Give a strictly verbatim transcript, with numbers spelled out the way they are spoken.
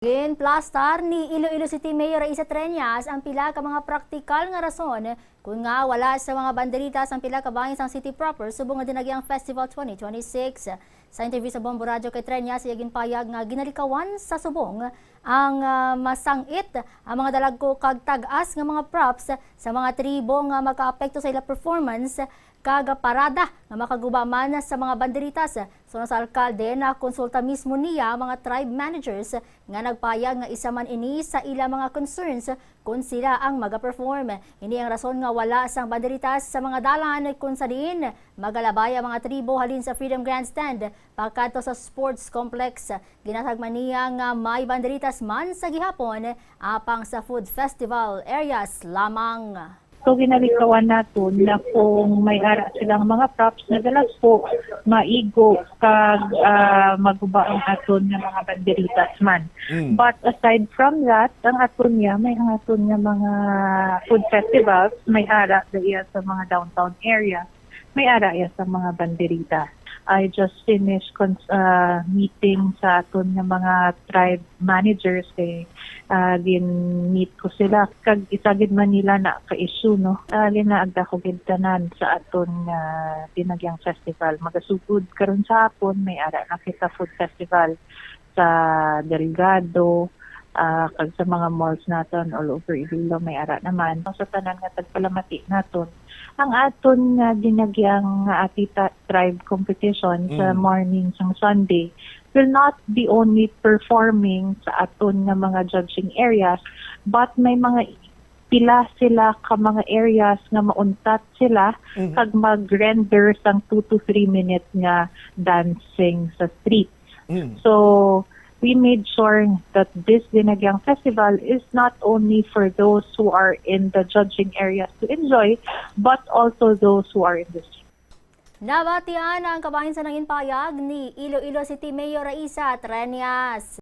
Ginplastar ni Iloilo City Mayor Raisa Treñas ang pila ka mga praktikal nga rason kon nga wala sa mga banderitas ang pila ka bahin sang city proper subong nga dinagyang Festival twenty twenty-six. Sa interview sa Bombo Radyo kay Treñas, iya ginpayag nga ginalikawan sa subong ang, ah, masang-it, ang mga dalagko kag tag-as nga mga props sa mga tribo nga makaapekto sa ila performance kag parada nga makaguba man sa mga banderitas. Suno sa alkalde, nakonsulta mismo niya ang mga tribe managers nga nagpayag nga isa man ini sa ila mga concerns kon sila ang magaperform. Ini ang rason nga wala sang banderitas sa mga dalan kon sa diin magalabay ang mga tribo halin sa Freedom Grandstand pakadto sa sports complex. Ginatagman niya nga may banderitas man sa gihapon apang sa food festival areas lamang. So, ginalikawan naton na kung may ara silang mga props na dalagko, maigo kag, ah, maguba ang aton nga mga banderitas man. Mm. But aside from that, ang aton niya, may ang aton nga mga food festivals, may ara da iya sa mga downtown area, may ara iya sa mga banderitas. I just finished cons- ah, meeting sa aton nga mga tribe managers kay ah, gin-meet ko sila. Kag isa gid man nila na ka-issue, no? Ah, ginaagda ko gid tanan sa aton nga Dinagyang Festival. Magasugod karon sa hapon, may ara na kita food festival sa Delgado, ah, kag sa mga malls naton all over Iloilo may ara naman. Sa tanan nga tagpalamati naton, ang aton nga Dinagyang nga Atita Tribe Competition sa Mm. morning sang Sunday will not be only performing sa aton nga mga judging areas, but may mga pila sila ka mga areas nga mauntat sila Mhm. kag mag-render sang two to three minutes nga dancing sa street. Mm. So, we made sure that this Dinagyang Festival is not only for those who are in the judging areas to enjoy, but also those who are in the street. Nabatian ang kabahin sa nangin payag ni Iloilo City Mayor Raisa Treñas.